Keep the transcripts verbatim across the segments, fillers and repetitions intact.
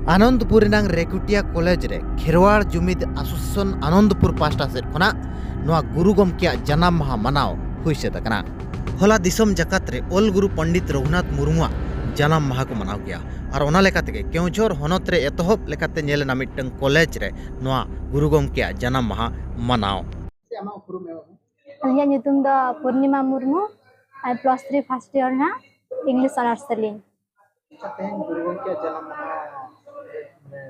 ᱟᱱᱚᱱᱫᱯᱩᱨ ᱨᱮᱱᱟᱝ ᱨᱮᱠᱩᱴᱤᱭᱟ ᱠᱚᱞᱮᱡᱽ ᱨᱮ ᱠᱷᱮᱨᱣᱟᱲ ᱡᱩᱢᱤᱫ ᱟᱥᱳᱥᱤᱭᱮᱥᱚᱱ ᱟᱱᱚᱱᱫᱯᱩᱨ ᱯᱟᱦᱴᱟ ᱥᱮᱫ ᱠᱷᱚᱱᱟᱜ ᱱᱚᱣᱟ ᱜᱩᱨᱩ ᱜᱚᱢᱠᱮᱭᱟᱜ ᱡᱟᱱᱟᱢ ᱢᱟᱦᱟ ᱢᱟᱱᱟᱣ ᱦᱩᱭ ᱥᱟᱹᱛ ᱟᱠᱟᱱᱟ᱾ ᱦᱚᱞᱟ ᱫᱤᱥᱚᱢ ᱡᱟᱠᱟᱛ ᱨᱮ ᱚᱞ ᱜᱩᱨᱩ ᱯᱚᱱᱰᱤᱛ ᱨᱚᱜᱷᱩᱱᱟᱛᱷ ᱢᱩᱨᱢᱩᱣᱟᱜ ᱡᱟᱱᱟᱢ ᱢᱟᱦᱟ ᱠᱚ ᱢᱟᱱᱟᱣ ᱜᱮᱭᱟ᱾ ᱟᱨ ᱚᱱᱟ ᱞᱮᱠᱟ ᱛᱮᱜᱮ ᱠᱮᱣᱡᱷᱚᱨ ᱦᱚᱱᱚᱛ ᱨᱮ ᱮᱛᱚᱦᱚᱵ ᱞᱮᱠᱟᱛᱮ ᱧᱮᱞ ᱮᱱᱟ ᱢᱤᱫᱴᱟᱝ ᱠᱚᱞᱮᱡᱽ ᱨᱮ ᱱᱚᱣᱟ ᱜᱩᱨᱩ ᱜᱚᱢᱠᱮᱭᱟᱜ ᱡᱟᱱᱟᱢ ᱢᱟᱦᱟ ᱢᱟᱱᱟᱣ᱾ ᱟᱢᱟᱜ ᱩᱯᱨᱩᱢ ᱮᱢ ᱢᱮ᱾ ᱟᱹᱞᱤᱧᱟᱜ ᱧᱩᱛᱩᱢ ᱫᱚ ᱯᱩᱨᱱᱤᱢᱟ ᱢᱩᱨᱢᱩ᱾ ᱟᱨ ᱯᱞᱟᱥ ᱛᱷᱨᱤ ᱯᱷᱟᱥᱴ ᱤᱭᱟᱨ ᱨᱮᱱᱟᱜ ᱤᱝᱞᱤᱥ ᱚᱱᱟᱨᱥ ᱛᱟᱹᱞᱤᱧ᱾ ᱟᱪᱪᱷᱟ, ᱛᱮᱦᱮᱧ ᱜᱩᱨᱩ ᱜᱚᱢᱠᱮᱭᱟᱜ ᱡᱟᱱᱟᱢ ᱢᱟᱦᱟ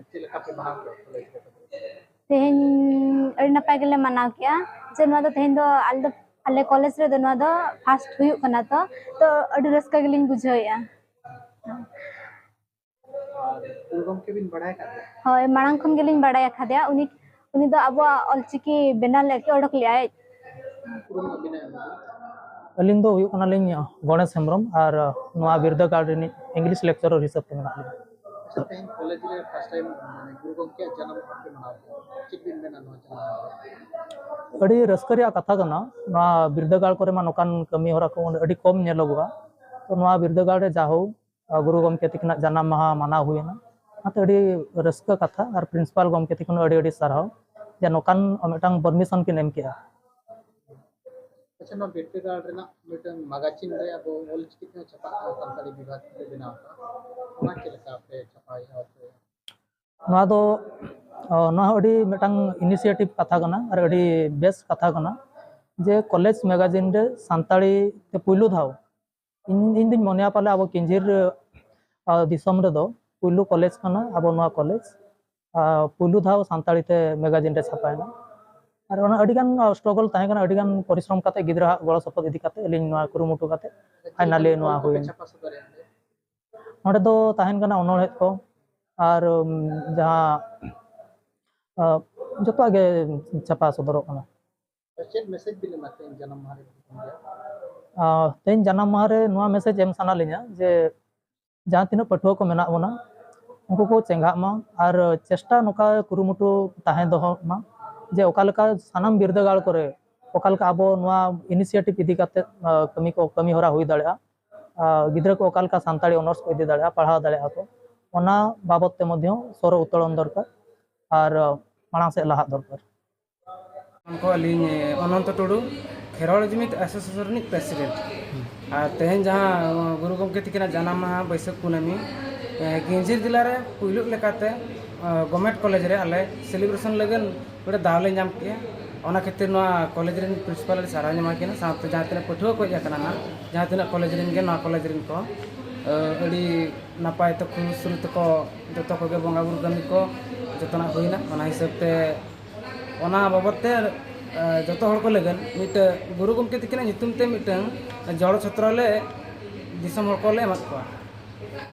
ᱪᱮᱫ ᱞᱮᱠᱟ ᱯᱮ ᱢᱟᱱᱟᱣ ᱠᱮᱫᱟ ᱠᱚᱞᱮᱡᱽ ᱨᱮ? ᱛᱮᱦᱮᱧ ᱟᱹᱰᱤ ᱱᱟᱯᱟᱭ ᱜᱮᱞᱮ ᱢᱟᱱᱟᱣ ᱠᱮᱜᱼᱟ᱾ ᱡᱮ ᱱᱚᱣᱟ ᱫᱚ ᱛᱮᱦᱮᱧ ᱫᱚ ᱟᱞᱮ ᱫᱚ, ᱟᱞᱮ ᱠᱚᱞᱮᱡᱽ ᱨᱮᱫᱚ ᱱᱚᱣᱟ ᱫᱚ ᱯᱷᱟᱥᱴ ᱦᱩᱭᱩᱜ ᱠᱟᱱᱟ, ᱛᱚ, ᱛᱚ ᱟᱹᱰᱤ ᱨᱟᱹᱥᱠᱟᱹ ᱜᱮᱞᱤᱧ ᱵᱩᱡᱷᱟᱹᱣᱮᱫᱼᱟ᱾ ᱟᱨ ᱜᱩᱨᱩ ᱜᱚᱢᱠᱮ ᱵᱤᱱ ᱵᱟᱲᱟᱭ ᱟᱠᱟᱫ ᱜᱮᱭᱟ? ᱦᱳᱭ, ᱢᱟᱲᱟᱝ ᱠᱷᱚᱱ ᱜᱮᱞᱤᱧ ᱵᱟᱲᱟᱭ ᱟᱠᱟᱫᱮᱭᱟ᱾ ᱩᱱᱤ, ᱩᱱᱤ ᱫᱚ ᱟᱵᱚᱣᱟᱜ ᱚᱞᱪᱤᱠᱤ ᱵᱮᱱᱟᱣ ᱞᱮᱫ ᱛᱮ ᱚᱰᱚᱠ ᱞᱮᱫᱼᱟᱭ᱾ ᱩᱯᱨᱩᱢ ᱟᱹᱵᱤᱱᱟᱜ ᱮᱢ ᱵᱤᱱ᱾ ᱟᱹᱞᱤᱧ ᱫᱚ ᱦᱩᱭᱩᱜ ᱠᱟᱱᱟᱞᱤᱧ ᱜᱚᱬᱮᱥ ᱦᱮᱢᱵᱨᱚᱢ ᱟᱨ ᱱᱚᱣᱟ ᱵᱤᱨᱫᱟᱹᱜᱟᱲ ᱨᱤᱱᱤᱡ ᱤᱝᱞᱤᱥ ᱞᱮᱠᱪᱟᱨᱟᱨ ᱦᱤᱥᱟᱹᱵ ᱛᱮ ᱢᱮᱱᱟᱜ ᱞᱤᱧᱟ᱾ ᱟᱪᱪᱷᱟ, ᱛᱮᱦᱮᱧ ᱠᱚᱞᱮᱡᱽ ᱨᱮ ᱯᱷᱟᱥᱴ ᱴᱟᱭᱤᱢ ᱢᱟᱱᱮ ᱜᱩᱨᱩ ᱜᱚᱢᱠᱮᱭᱟᱜ ᱡᱟᱱᱟᱢ ᱢᱟᱦᱟ ᱯᱮ ᱢᱟᱱᱟᱣ ᱠᱮᱫᱟ, ᱪᱮᱫ ᱵᱤᱱ ᱢᱮᱱᱟ ᱱᱚᱣᱟ ᱡᱟᱱᱟᱢ ᱢᱟᱦᱟ ᱨᱮ? ᱟᱹᱰᱤ ᱨᱟᱹᱥᱠᱟᱹ ᱨᱮᱭᱟᱜ ᱠᱟᱛᱷᱟ ᱠᱟᱱᱟ᱾ ᱱᱚᱣᱟ ᱵᱤᱨᱫᱟᱹᱜᱟᱲ ᱠᱚᱨᱮ ᱢᱟ ᱱᱚᱝᱠᱟᱱ ᱠᱟᱹᱢᱤ ᱦᱚᱨᱟ ᱠᱚ ᱟᱹᱰᱤ ᱠᱚᱢ ᱧᱮᱞᱚᱜᱚᱜᱼᱟ᱾ ᱛᱚ ᱱᱚᱣᱟ ᱵᱤᱨᱫᱟᱹᱜᱟᱲ ᱨᱮ ᱡᱟᱦᱳᱠ ᱜᱩᱨᱩ ᱜᱚᱢᱠᱮ ᱛᱟᱹᱠᱤᱱᱟᱜ ᱡᱟᱱᱟᱢ ᱢᱟᱦᱟ ᱢᱟᱱᱟᱣ ᱦᱩᱭᱮᱱᱟ᱾ ᱚᱱᱟᱛᱮ ᱟᱹᱰᱤ ᱨᱟᱹᱥᱠᱟᱹ ᱠᱟᱛᱷᱟ, ᱟᱨ ᱯᱨᱤᱱᱥᱤᱯᱟᱞ ᱜᱚᱢᱠᱮ ᱛᱟᱹᱠᱤᱱ ᱦᱚᱸ ᱟᱹᱰᱤ ᱟᱹᱰᱤ ᱥᱟᱨᱦᱟᱣ ᱡᱮ ᱱᱚᱝᱠᱟᱱ ᱢᱤᱫᱴᱟᱝ ᱯᱟᱨᱢᱤᱥᱚᱱ ᱠᱤᱱ ᱮᱢ ᱠᱮᱜᱼᱟ᱾ ᱟᱪᱪᱷᱟ, ᱱᱚᱣᱟ ᱵᱤᱨᱫᱟᱹᱜᱟᱲ ᱨᱮᱱᱟᱜ ᱢᱤᱫᱴᱟᱝ ᱢᱟᱜᱟᱡᱤᱱ ᱨᱮ ᱟᱵᱚ ᱚᱞ ᱪᱤᱠᱤ ᱛᱮᱦᱚᱸ ᱪᱷᱟᱯᱟᱜ ᱠᱟᱱᱟ, ᱥᱟᱱᱛᱟᱲᱤ ᱵᱤᱵᱷᱟᱜᱽ ᱛᱮ ᱵᱮᱱᱟᱣ ᱠᱟᱱᱟ, ᱚᱱᱟ ᱪᱮᱫ ᱞᱮᱠᱟ ᱯᱮ ᱪᱷᱟᱯᱟᱭᱮᱫᱼᱟ? ᱱᱚᱣᱟ ᱫᱚ, ᱚ, ᱱᱚᱣᱟ ᱦᱚᱸ ᱟᱹᱰᱤ ᱢᱤᱫᱴᱟᱝ ᱤᱱᱤᱥᱤᱭᱮᱴᱤᱵᱷ ᱠᱟᱛᱷᱟ ᱠᱟᱱᱟ ᱟᱨ ᱟᱹᱰᱤ ᱵᱮᱥ ᱠᱟᱛᱷᱟ ᱠᱟᱱᱟ ᱡᱮ ᱠᱚᱞᱮᱡᱽ ᱢᱮᱜᱟᱡᱤᱱ ᱨᱮ ᱥᱟᱱᱛᱟᱲᱤ ᱛᱮ ᱯᱩᱭᱞᱩ ᱫᱷᱟᱣ ᱤᱧ, ᱤᱧ ᱫᱩᱧ ᱢᱚᱱᱮᱭᱟ ᱯᱟᱞᱮ ᱟᱵᱚ ᱠᱤᱧᱡᱷᱤᱨ, ᱟ, ᱫᱤᱥᱚᱢ ᱨᱮᱫᱚ ᱯᱩᱭᱞᱩ ᱠᱚᱞᱮᱡᱽ ᱠᱟᱱᱟ ᱟᱵᱚ ᱱᱚᱣᱟ ᱠᱚᱞᱮᱡᱽ᱾ ᱟ, ᱯᱩᱭᱞᱩ ᱫᱷᱟᱣ ᱥᱟᱱᱛᱟᱲᱤ ᱛᱮ ᱢᱮᱜᱟᱡᱤᱱ ᱨᱮ ᱪᱷᱟᱯᱟᱭᱮᱱᱟ᱾ ᱟᱨ ᱚᱱᱟ ᱟᱹᱰᱤᱜᱟᱱ, ᱟ, ᱥᱴᱨᱚᱜᱚᱞ ᱛᱟᱦᱮᱸ ᱠᱟᱱᱟ, ᱟᱹᱰᱤᱜᱟᱱ ᱯᱚᱨᱤᱥᱨᱚᱢ ᱠᱟᱛᱮ, ᱜᱤᱫᱽᱨᱟᱹᱣᱟᱜ ᱜᱚᱲᱚ ᱥᱚᱯᱚᱦᱚᱫ ᱤᱫᱤ ᱠᱟᱛᱮ ᱟᱹᱞᱤᱧ ᱱᱚᱣᱟ ᱠᱩᱨᱩᱢᱩᱴᱩ ᱠᱟᱛᱮ ᱯᱷᱟᱭᱱᱟᱞᱤ ᱱᱚᱣᱟ ᱦᱩᱭᱮᱱ᱾ ᱱᱚᱰᱮ ᱫᱚ ᱛᱟᱦᱮᱱ ᱠᱟᱱᱟ ᱚᱱᱚᱬᱦᱮ ᱠᱚ ᱟᱨ, ᱩᱢ, ᱡᱟᱦᱟᱸ, ᱟ, ᱡᱚᱛᱚᱣᱟᱜ ᱜᱮ ᱪᱷᱟᱯᱟ ᱥᱚᱫᱚᱨᱚᱜ ᱠᱟᱱᱟ᱾ ᱪᱮᱫ ᱢᱮᱥᱮᱡᱽ ᱵᱤᱱ ᱮᱢᱟ ᱛᱮᱦᱮᱧ ᱡᱟᱱᱟᱢ ᱢᱟᱦᱟ ᱨᱮ? ᱟ, ᱛᱮᱦᱮᱧ ᱡᱟᱱᱟᱢ ᱢᱟᱦᱟ ᱨᱮ ᱱᱚᱣᱟ ᱢᱮᱥᱮᱡᱽ ᱮᱢ ᱥᱟᱱᱟ ᱞᱤᱧᱟ ᱡᱮ ᱡᱟᱦᱟᱸ ᱛᱤᱱᱟᱹᱜ ᱯᱟᱹᱴᱷᱩᱣᱟᱹ ᱠᱚ ᱢᱮᱱᱟᱜ ᱵᱚᱱᱟ, ᱩᱱᱠᱩ ᱠᱚ ᱪᱮᱸᱜᱷᱟᱜ ᱢᱟ ᱟᱨ ᱪᱮᱥᱴᱟ ᱱᱚᱝᱠᱟ ᱠᱩᱨᱩᱢᱩᱴᱩ ᱛᱟᱦᱮᱸ ᱫᱚᱦᱚ ᱢᱟ ᱡᱮ ᱚᱠᱟ ᱞᱮᱠᱟ ᱥᱟᱱᱟᱢ ᱵᱤᱨᱫᱟᱹᱜᱟᱲ ᱠᱚᱨᱮ ᱚᱠᱟ ᱞᱮᱠᱟ ᱟᱵᱚ ᱱᱚᱣᱟ ᱤᱱᱤᱥᱤᱭᱮᱴᱤᱵᱷ ᱤᱫᱤ ᱠᱟᱛᱮ, ᱟ, ᱠᱟᱹᱢᱤ ᱠᱚ, ᱠᱟᱹᱢᱤ ᱦᱚᱨᱟ ᱦᱩᱭ ᱫᱟᱲᱮᱭᱟᱜᱼᱟ᱾ ᱟ, ᱜᱤᱫᱽᱨᱟᱹ ᱠᱚ ᱚᱠᱟ ᱞᱮᱠᱟ ᱥᱟᱱᱛᱟᱲᱤ ᱚᱱᱟᱨᱥ ᱠᱚ ᱤᱫᱤ ᱫᱟᱲᱮᱭᱟᱜᱼᱟ, ᱯᱟᱲᱦᱟᱣ ᱫᱟᱲᱮᱭᱟᱜᱼᱟ ᱠᱚ, ᱚᱱᱟ ᱵᱟᱵᱚᱫ ᱛᱮ ᱢᱚᱫᱽᱫᱷᱮ ᱦᱚᱸ ᱥᱚᱨᱚ ᱩᱛᱟᱹᱲᱚᱱ ᱫᱚᱨᱠᱟᱨ ᱟᱨ ᱢᱟᱲᱟᱝ ᱥᱮᱫ ᱞᱟᱦᱟᱜ ᱫᱚᱨᱠᱟᱨ᱾ ᱩᱱᱠᱩ ᱟᱹᱞᱤᱧ ᱚᱱᱚᱱᱛᱚ ᱴᱩᱰᱩ, ᱠᱷᱮᱨᱣᱟᱲ ᱡᱩᱢᱤᱫ ᱮᱥᱳᱥᱤᱭᱮᱥᱚᱱ ᱨᱤᱱᱤᱡ ᱯᱨᱮᱥᱤᱰᱮᱱᱴ᱾ ᱟᱨ ᱛᱮᱦᱮᱧ ᱡᱟᱦᱟᱸ ᱜᱩᱨᱩ ᱜᱚᱢᱠᱮ ᱛᱤᱠᱤᱱᱟᱜ ᱡᱟᱱᱟᱢ ᱢᱟᱦᱟ ᱵᱟᱹᱭᱥᱟᱹᱠᱷ ᱠᱩᱱᱟᱹᱢᱤ, ᱮ, ᱜᱤᱧᱡᱤᱨ ᱡᱮᱞᱟ ᱨᱮ ᱯᱩᱭᱞᱩ ᱞᱮᱠᱟᱛᱮ, ᱮ, ᱜᱚᱵᱷᱢᱮᱱᱴ ᱠᱚᱞᱮᱡᱽ ᱨᱮ ᱟᱞᱮ ᱥᱮᱞᱤᱵᱨᱮᱥᱚᱱ ᱞᱟᱹᱜᱤᱫ ᱢᱤᱫᱴᱮᱱ ᱫᱟᱣ ᱞᱮ ᱧᱟᱢ ᱠᱮᱜᱼᱟ᱾ ᱚᱱᱟ ᱠᱷᱟᱹᱛᱤᱨ ᱱᱚᱣᱟ ᱠᱚᱞᱮᱡᱽ ᱨᱮᱱ ᱯᱨᱤᱱᱥᱤᱯᱟᱞ ᱟᱹᱰᱤ ᱥᱟᱨᱦᱟᱣ ᱧᱟᱢᱟᱭ ᱠᱟᱱᱟ, ᱥᱟᱶᱛᱮ ᱡᱟᱦᱟᱸ ᱛᱤᱱᱟᱹᱜ ᱯᱟᱹᱴᱷᱩᱣᱟᱹ ᱠᱚ ᱦᱮᱡ ᱟᱠᱟᱱᱟ ᱱᱟᱦᱟᱜ, ᱡᱟᱦᱟᱸ ᱛᱤᱱᱟᱹᱜ ᱠᱚᱞᱮᱡᱽ ᱨᱮᱱ ᱜᱮ, ᱱᱚᱣᱟ ᱠᱚᱞᱮᱡᱽ ᱨᱮᱱ ᱠᱚ, ᱮ, ᱟᱹᱰᱤ ᱱᱟᱯᱟᱭ ᱛᱮ ᱠᱷᱩᱥ ᱨᱟᱹᱥᱠᱟᱹ ᱛᱮᱠᱚ ᱡᱚᱛᱚ ᱠᱚᱜᱮ ᱵᱚᱸᱜᱟ ᱵᱩᱨᱩ ᱠᱟᱹᱢᱤ ᱠᱚ ᱡᱚᱛᱚᱱᱟᱜ ᱦᱩᱭᱱᱟ᱾ ᱚᱱᱟ ᱦᱤᱥᱟᱹᱵ ᱛᱮ ᱚᱱᱟ ᱵᱟᱵᱚᱫ ᱛᱮ, ᱮ, ᱡᱚᱛᱚ ᱦᱚᱲ ᱠᱚ ᱞᱟᱹᱜᱤᱫ ᱢᱤᱫᱴᱟᱹᱝ ᱜᱩᱨᱩ ᱜᱚᱢᱠᱮ ᱛᱤᱠᱤᱱᱟᱜ ᱧᱩᱛᱩᱢ ᱛᱮ ᱢᱤᱫᱴᱟᱹᱝ ᱡᱚᱲ ᱪᱷᱚᱛᱨᱚ ᱞᱮ ᱫᱤᱥᱚᱢ ᱦᱚᱲ ᱠᱚᱞᱮ ᱮᱢᱟᱫ ᱠᱚᱣᱟ᱾